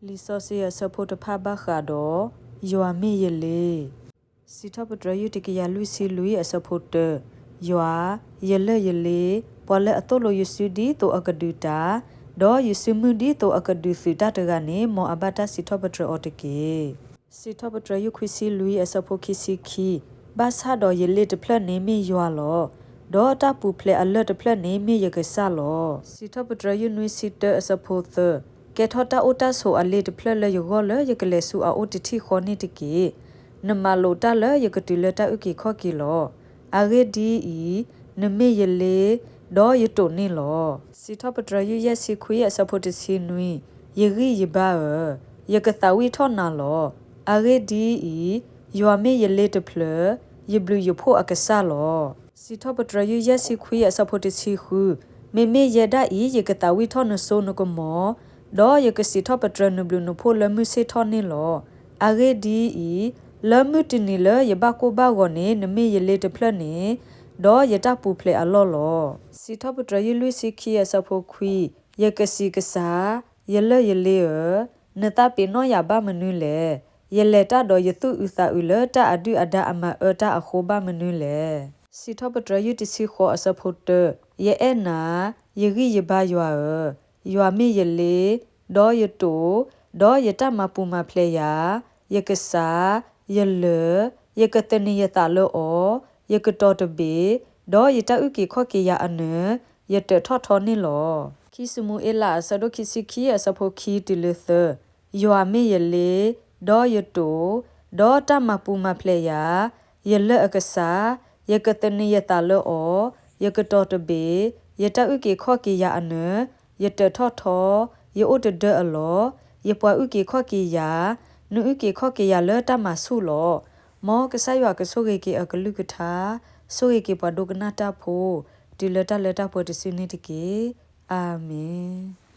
လံာ်စီဆှံအဆၢဖိတဖၣ်ဘၣ်ဃးဒီး ယွၤမ့ၢ်ယလ့. စံးထီၣ်ပတြၢၤယုၢ်တကယၤလွံၢ်ဆံလွံၢ်အဆၢဖိတၢ, ယွၤ, ယလၢၢ်ယလ့, ပှၤလၢအသိၣ်လိယစုဒ်သိးအကဒုးတၢ်, ဒီးယစုမုၢ်ဒ်သိးအကဒုးသုးတၢ်တဂၤန့ၣ် မ်အဘၣ်တၢ်စံးထီၣ်ပတြၢၤအီၤတက့ၢ်. စံးထီၣ်ပတြၢၤယုၢ်ခွံဆံလွံၢ်အဆၢဖိခံဆံခံ, ဘၣ်ဆၣ်ဒီးယလ့တဖျၢၣ်န့ၣ်မ့ၢ်ယွၤလီၤ. ဒီးတၢ်ပူၤဖျဲးအလၢၢ်တဖျၢၣ်န့ၣ်မ့ၢ်ယကစၢ်လီၤ. စံးထီၣ်ပတြၢၤယုၢ်နွံဆံတၢအဆၢဖိသၢ, ကဲထီၣ်တၢ်အိၣ်တၢ်ဆိးအလ့တဖျၢၣ်လၢယဂီၢ်လၢယကလဲၤဆူအအိၣ်တထံၣ်ဃီန့ၣ်တက့ၢ်. နမၤလိာ်တၢ်လၢယကတုၤလၢတၢ်အုၣ်က့ၤခီၣ်က့ၤလီၤ. အဂ့ၢ်ဒ်အံၤ, နမ့ၢ်ယလ့, ဒီးယတိာ်န့ၣ်လီၤ. စံးထီၣ်ပတြၢၤယုၢ်ယဲၢ်ဆံခွံအဆၢဖိတဆံနွံ, ယဂံၢ်ယဘါဧၢ, ယကသးဝံၣ်ထီၣ်နၤလီၤ. အဂ့ၢ်ဒ်အံၤ, ယွၤမ့ၢ်ယလ့တဖျၢၣ်, ယဘျုးယဖှိၣ်အကစၢ်လီၤ. စံးထီၣ်ပတြၢၤယုၢ်ယဲၢ်ဆံခွံအဆၢဖိတဆံဃု, မ့မ့ၢ်ယဲဒၣ်အံၤ ယကသးဝံၣ်ထီၣ်နစိနကမီၤ, ဒီးယကစံးထီၣ်ပတြၢၤနဘျုးနဖှိၣ်လၢမုၢ်ဆ့ၣ်ထီၣ်န့ၣ်လီၤ. အဂ့ၢ်ဒ်အံၤ, လၢမုၢ်တနံၤလၢယဘၣ်ကိၢ်ဘၣ်ဂီၤန့ၣ် နမ့ၢ်ယလ့တဖျၢၣ်န့ၣ်, ဒီးယတၢ်ပူၤဖျဲးအလီၢ်လီၤ. စံးထီၣ်ပတြၢၤယုၢ်လွံၢ်ဆံခံအဆၢဖိခွံ, ယကစံးကစၢ်, ယလၢၢ်ယလ့ဧၢ, နသးပ့ၤနီၣ်ယၤဘၣ်မနုၤလဲၣ်. ယလဲၤတၢ်ဒီးယသူၣ်အုးသးအုးလၢတၢ်အဒုၣ်အဒါအမၤအၢတၢ်အဃိဘၣ်မနုၤလဲၣ်. စံးထီၣ်ပတြၢၤယုၢ်တဆံဃိးအဆၢဖိတၢ, ယအဲၣ်နၤ, ယဂံၢ်ယဘါယွၤဧၢ, ယွၤမ့ၢ်ယလ့, ဒီးယတိာ်, ဒီးယတၢ်မၤပူၤမၤဖျဲးယၤ, ယကစၢ်, ယလၢၢ်, ယကသန့ၤယသးလၢအီၤ, ယကတီၤတဘ့ၣ်, ဒီးယတၢ်အုၣ်က့ၤခီၣ်က့ၤယၤအနၢၤ, ယတၢးထီၣ်ထီန့ၣ်လီၤ. ခံၡမူၤအ့လးအဆၢဒိၣ်ခံဆံခံအဆၢဖိခံတုၤလၢသၢ, ယွၤမ့ၢ်ယလ့, ဒီးယတိာ်, ဒီးတၢ်မၤပူၤမၤဖျဲးယၤ, ယလၢၢ်အကစၢ်, ယကသန့ၤယသးလၢအီၤ, ယကတီၤတဘ့ၣ်, ယတၢ်အုၣ်က့ၤခီၣ်က့ၤယၤအနၢၤ, ယတၢးထီၣ်ထီ, ယအိၣ်တဒၢအလီၢ်, ယပှၤအုၣ်က့ၤခီၣ်က့ၤယၤ, နအုၣ်က့ၤခီၣ်က့ၤယၤလၢတၢ်မၤဆူၣ်လီၤ. မ်ကစၢ်ယွၤကဆိၣ်ဂ့ၤက့ၤအကလုၢ်ကထါ, ဆိၣ်ဂ့ၤက့ၤပှၤဒိကနၣ်တၢ်ဖိ, တုၤလၢတၢ်လၢတၢ်ပှဲၤတစုန့ၣ်တက့ၢ်. အၤမ့ၣ်.